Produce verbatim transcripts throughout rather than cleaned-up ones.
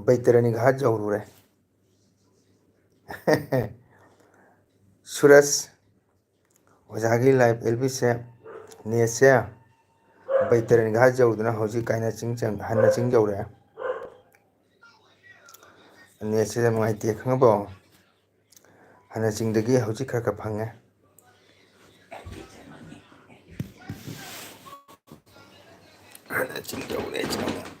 ꯕꯩꯇꯔꯅꯤ ꯘꯥꯠ ꯌꯧꯔꯨꯔꯦ꯫ ꯁꯨꯔꯖ, ꯑꯣꯖꯥꯒꯤ live L ꯕꯤꯁꯦ, ꯅꯦꯠꯁꯦ ꯕꯩꯇꯔꯅꯤ ꯘꯥꯠ ꯌꯧꯗꯨꯅ ꯍꯧꯖꯤꯛ ꯀꯥꯏꯅ ꯆꯤꯡ ꯆꯪ-, ꯍꯟꯅ ꯆꯤꯡ ꯌꯧꯔꯛꯑꯦ꯫ ꯅꯦꯠꯁꯦ ꯌꯥꯝ ꯅꯨꯡꯉꯥꯏꯇꯦ, ꯈꯪꯉꯕꯣ? ꯍꯥꯟꯅ ꯆꯤꯡꯗꯒꯤ ꯍꯧꯖꯤꯛ ꯈꯔ ꯈꯔ ꯐꯪꯉꯦ꯫ ꯍꯥꯟꯅ ꯆꯤꯡ ꯌꯧꯔꯦ, ꯆꯤꯡ ꯌꯧꯔꯦ꯫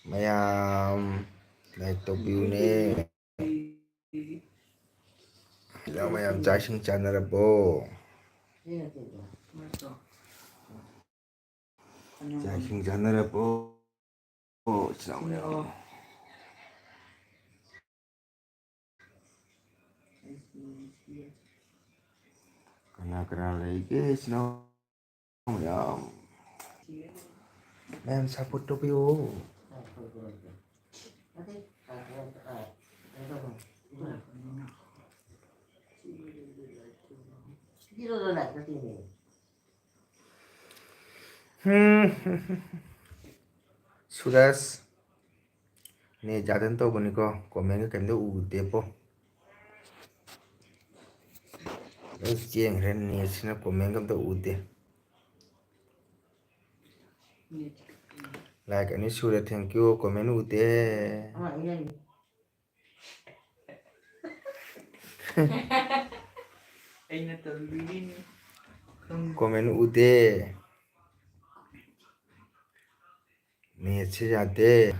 ꯃꯌꯥꯝ ꯂꯥꯏꯛ ꯇꯧꯕꯤꯌꯨꯅꯦ꯫ ꯏꯅꯥꯎ ꯃꯌꯥꯝ ꯆꯥꯛ ꯏꯁꯤꯡ ꯆꯥꯅꯔꯕꯣ? ꯆꯥꯛ ꯏꯁꯤꯡ ꯆꯥꯅꯔꯕꯣ? ꯏꯆꯤꯟ ꯏꯅꯥꯎ ꯃꯌꯥꯝ꯫ ꯀꯅꯥ ꯀꯅꯥ ꯂꯩꯒꯦ ꯏꯆꯤꯟ ꯏꯅꯥꯎ ꯃꯌꯥꯝ? ꯃꯌꯥꯝ support ꯇꯧꯕꯤꯌꯨ꯫ ꯁꯨꯔꯖ, ꯅꯦꯠ ꯌꯥꯗꯅ ꯇꯧꯕꯅꯤꯀꯣ, comment ꯀꯩꯝꯇ ꯎꯗꯦꯕꯣ꯫ ꯂꯣꯏ ꯆꯦꯟꯈ꯭ꯔꯦ, ꯅꯦꯠꯁꯤꯅ comment ꯑꯝꯇ ꯎꯗꯦ꯫ Like ꯑꯅꯤ ꯁꯨꯔꯦ, thank you, comment ꯎꯗꯦ꯫ ꯑꯩꯅ ꯇꯧꯕꯤꯔꯤꯅꯤ꯫ Comment ꯎꯗꯦ꯫ ꯅꯦꯠꯁꯦ ꯌꯥꯗꯦ꯫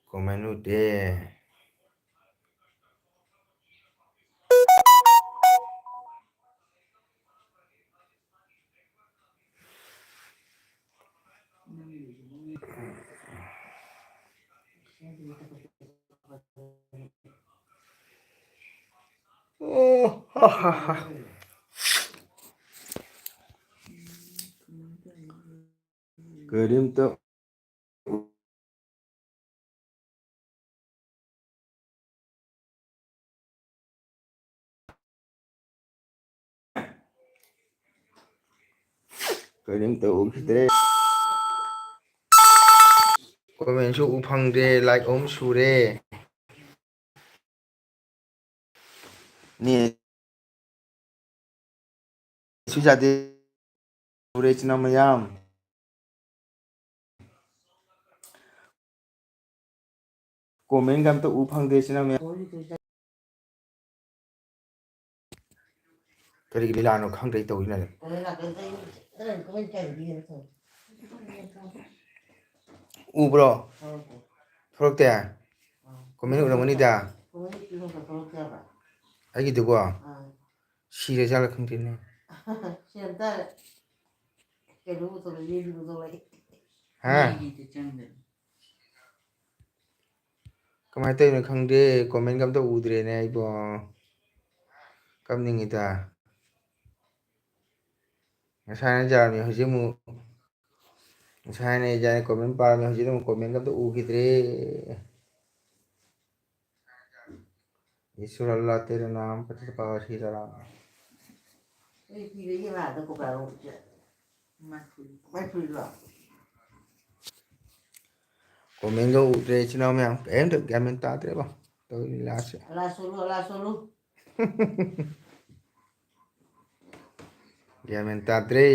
Comment ꯎꯗꯦ꯫ ꯑꯣ, ꯍꯥ, ꯍꯥ, ꯍꯥ꯫ ꯀꯔꯤꯝꯇ ꯀꯔꯤꯝꯇ ꯎꯈꯤꯗ꯭ꯔꯦ꯫ ꯀꯣꯃꯦꯟꯁꯨ ꯎ ꯐꯪꯗ꯭ꯔꯦ, ꯂꯥꯏꯛ ꯑꯍꯨꯝ ꯁꯨꯔꯦ꯫ ꯅꯦꯠꯁꯨ ꯌꯥꯗꯦ꯫ ꯎꯔꯦ ꯏꯆꯤꯟ ꯏꯅꯥꯎ ꯃꯌꯥꯝ꯫ ꯀꯣꯃꯦꯟꯒ ꯑꯝꯇ ꯎ ꯐꯪꯗꯦ ꯏꯆꯤꯟ ꯏꯅꯥꯎ ꯃꯌꯥꯝ꯫ ꯀꯔꯤꯒꯤ ꯂꯤꯂꯥꯅꯣ ꯈꯪꯗ꯭ꯔꯦ ꯇꯧꯔꯤꯅ꯫ ꯎꯕ꯭ꯔꯣ? ꯊꯣꯛꯂꯛꯇꯦ? ꯀꯣꯃꯦꯟ ꯎꯔꯝꯒꯅꯤꯗ꯫ ꯑꯩꯒꯤꯗꯨꯕꯣ? ꯁꯤꯔ ꯖꯥꯠꯂ ꯈꯪꯗꯦꯅꯦ꯫ ꯍꯥ? ꯀꯃꯥꯏꯅ ꯇꯧꯔꯤꯅꯣ ꯈꯪꯗꯦ, ꯀꯣꯃꯦꯟꯒ ꯑꯝꯇ ꯎꯗ꯭ꯔꯦꯅꯦ ꯑꯩꯕꯣ꯫ ꯀꯞꯅꯤꯡꯉꯤꯗ꯫ ꯉꯁꯥꯏꯅ ꯌꯥꯔꯝꯃꯤ, ꯍꯧꯖꯤꯛ ꯑꯃꯨꯛ, ꯉꯁꯥꯏꯅ ꯌꯥꯔꯦ ꯀꯣꯃꯦꯟ ꯄꯥꯔꯝꯃꯤ, ꯍꯧꯖꯤꯛ ꯑꯃꯨꯛ ꯀꯣꯃꯦꯟꯒ ꯑꯝꯇ ꯎꯈꯤꯗ꯭ꯔꯦ꯫ ईश्वर अल्लाह तेरा नाम पतित पावन सीताराम। ꯑꯩ ꯄꯤꯔꯛꯏ ꯉꯥꯗ ꯀꯣꯀꯥꯔꯣ꯫ ꯃꯥꯏꯐꯨꯏ꯫ ꯃꯥꯏꯐꯨꯏꯔꯣ? ꯀꯣꯃꯦꯟꯒ ꯎꯗ꯭ꯔꯦ ꯏꯆꯤꯟ ꯏꯅꯥꯎ ꯃꯌꯥꯝ, ꯀꯔꯤꯝꯇ ꯒ꯭ꯌꯥꯟ ꯃꯦꯟ ꯇꯥꯗ꯭ꯔꯦꯕ ꯇꯧꯔꯤ ꯂꯤꯂꯥꯁꯦ꯫ ꯑꯂꯥ ꯁꯣꯜꯂꯨ, ꯑꯂꯥ ꯁꯣꯜꯂꯨ꯫ ꯒ꯭ꯌꯥꯟ ꯃꯦꯟ ꯇꯥꯗ꯭ꯔꯦ꯫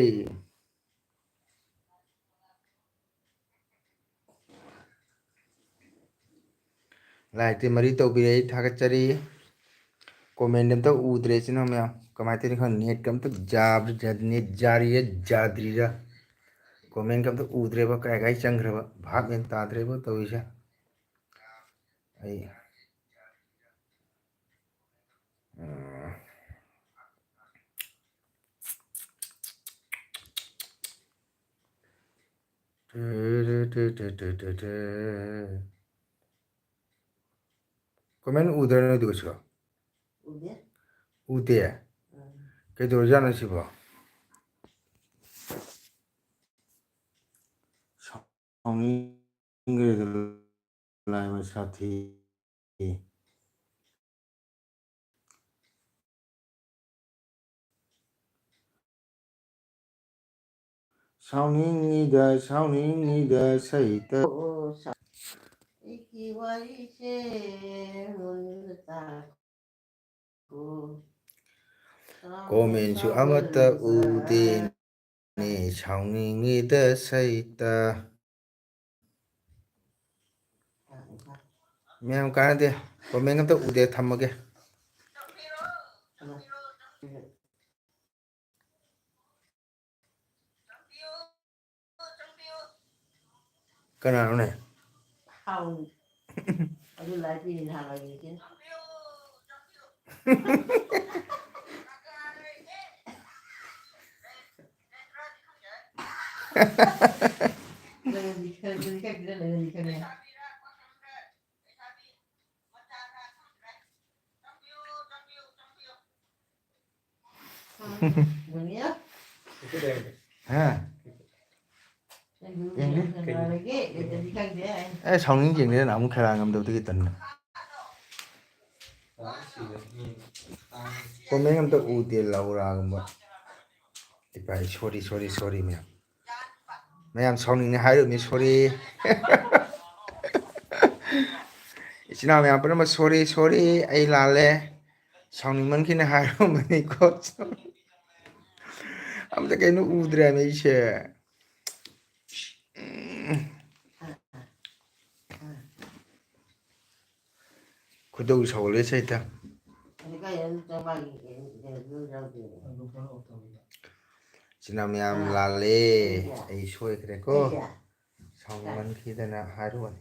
ꯂꯥꯏꯛꯇꯤ ꯃꯔꯤ ꯇꯧꯕꯤꯔꯦ, ꯑꯩ ꯊꯥꯒꯠꯆꯔꯤ꯫ ꯀꯣꯃꯦꯟ ꯑꯝꯇ ꯎꯗ꯭ꯔꯦ ꯏꯆꯤꯟ ꯏꯅꯥꯎ ꯃꯌꯥꯝ, ꯀꯃꯥꯏꯅ ꯇꯧꯔꯤꯅꯣ ꯈꯪꯗꯦ, ꯅꯦꯠꯀ ꯑꯝꯇ ꯖꯥꯕ-, ꯖꯥ-, ꯅꯦꯠ ꯖꯥꯔꯤꯔ ꯖꯥꯗ꯭ꯔꯤꯔ, ꯀꯣꯃꯦꯟꯒ ꯑꯝꯇ ꯎꯗ꯭ꯔꯦꯕ, ꯀꯥꯏ ꯀꯥꯏ ꯆꯪꯈ꯭ꯔꯕ, ꯚꯥꯞ ꯃꯦꯟ ꯇꯥꯗ꯭ꯔꯦꯕ ꯇꯧꯔꯤꯁꯦ꯫ ꯑꯩ, ꯎꯝ꯫ ꯀꯣꯃꯦꯟ ꯎꯗ꯭ꯔꯦ ꯅꯣꯏꯗꯤ ꯀꯩꯁꯨ? ꯎꯗꯦ꯫ ꯎꯗꯦ? ꯎꯝ꯫ ꯀꯩꯗꯧꯔꯖꯥꯠꯅꯣ ꯁꯤꯕꯣ? ꯁꯥꯎꯅꯤꯡꯈ꯭ꯔꯦꯗ ꯂꯥꯏꯃ ꯁꯥꯊꯤ꯫ ꯁꯥꯎꯅꯤꯡꯉꯤꯗ, ꯁꯥꯎꯅꯤꯡꯉꯤꯗ, ꯁꯩꯇ꯫ ꯑꯩꯒꯤ ꯋꯥꯔꯤꯁꯦ ꯃꯨꯟꯅ ꯇꯥꯈꯣ꯫ Commentꯁꯨ ꯑꯃꯠꯇ ꯎꯗꯦꯅꯦ, ꯁꯥꯎꯅꯤꯡꯉꯤꯗ ꯁꯩꯇ꯫ ꯃꯌꯥꯝ ꯀꯥꯟꯅꯗꯦ, comment ꯑꯝꯇ ꯎꯗꯦ, ꯊꯝꯃꯒꯦ꯫ ꯀꯅꯥꯅꯣꯅꯦ? ꯍꯥꯎ꯫ ꯑꯗꯨ ꯂꯥꯏ ꯄꯤꯔꯤ ꯅꯍꯥꯟꯋꯥꯏꯒꯤ ꯏꯆꯦ꯫ ꯅꯪꯗꯤ ꯈꯔ, ꯅꯪꯗꯤ ꯈꯔ ꯄꯤꯔꯝꯃꯦ, ꯅꯪꯗꯤ ꯈꯪꯉꯦ꯫ ꯍꯥ? ꯌꯦꯡꯗꯦ? ꯑꯦ, ꯁꯥꯎꯅꯤꯡ ꯌꯦꯡꯗꯦꯅ ꯑꯃꯨꯛ ꯈꯦꯔꯥ ꯉꯝꯗꯕꯗꯒꯤ ꯇꯟꯅ꯫ Comment ꯑꯝꯇ ꯎꯗꯦ, ꯂꯧꯔꯥꯒꯨꯝꯕ꯫ ꯏꯄꯥ, sorry, sorry, sorry, ꯃꯌꯥꯝ꯫ ꯃꯌꯥꯝ ꯁꯥꯎꯅꯤꯡꯉꯦ ꯍꯥꯏꯔꯨꯕꯅꯤ, sorry꯫ ꯏꯆꯤꯟ ꯏꯅꯥꯎ ꯃꯌꯥꯝ ꯄꯨꯝꯅꯃꯛ sorry, sorry, ꯑꯩ ꯂꯥꯜꯂꯦ꯫ ꯁꯥꯎꯅꯤꯡꯃꯟꯈꯤꯅ ꯍꯥꯏꯔꯨꯕꯅꯤꯀꯣ꯫ ꯑꯝꯇ ꯀꯩꯅꯣ ꯎꯗ꯭ꯔꯦꯃꯦ ꯑꯩꯁꯦ꯫ ꯎꯝ꯫ ꯈꯣꯏꯗꯧ ꯁꯥꯎꯒꯠꯂꯦ ꯁꯩꯇ꯫ ꯏꯆꯤꯟ ꯏꯅꯥꯎ ꯃꯌꯥꯝ, ꯂꯥꯜꯂꯦ, ꯑꯩ ꯁꯣꯏꯈ꯭ꯔꯦꯀꯣ꯫ ꯁꯥꯎꯃꯟꯈꯤꯗꯅ ꯍꯥꯏꯔꯨꯕꯅꯤ꯫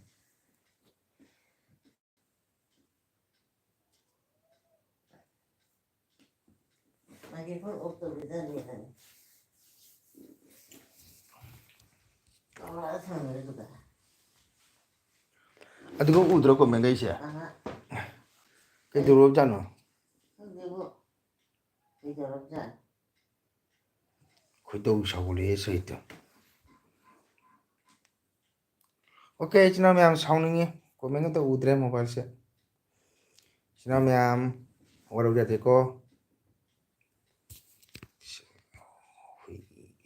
Microphone off ꯇꯧꯔꯤꯖꯥꯠꯅꯤ ꯍꯥꯏ꯫ ꯀꯃꯥꯏꯅ ꯁꯥꯟꯅꯔꯤꯕꯗ? ꯑꯗꯨꯒ ꯎꯗ꯭ꯔꯣ comment ꯈꯩꯁꯦ? ꯑꯍ꯫ ꯀꯩꯗꯧꯔꯕꯖꯥꯠꯅꯣ? ꯈꯪꯗꯦꯕꯣ꯫ ꯀꯩꯗꯧꯔꯕꯖꯥꯠꯅꯣ? ꯈꯣꯏꯗꯧ ꯁꯥꯎꯒꯠꯂꯛꯑꯦ ꯁꯩꯇ꯫ Okay, ꯏꯆꯤꯟ ꯏꯅꯥꯎ ꯃꯌꯥꯝ ꯁꯥꯎꯅꯤꯡꯉꯤ, comment ꯑꯝꯇ ꯎꯗ꯭ꯔꯦ mobileꯁꯦ꯫ ꯏꯆꯤꯟ ꯏꯅꯥꯎ ꯃꯌꯥꯝ ꯋꯥꯔꯧ ꯌꯥꯗꯦꯀꯣ꯫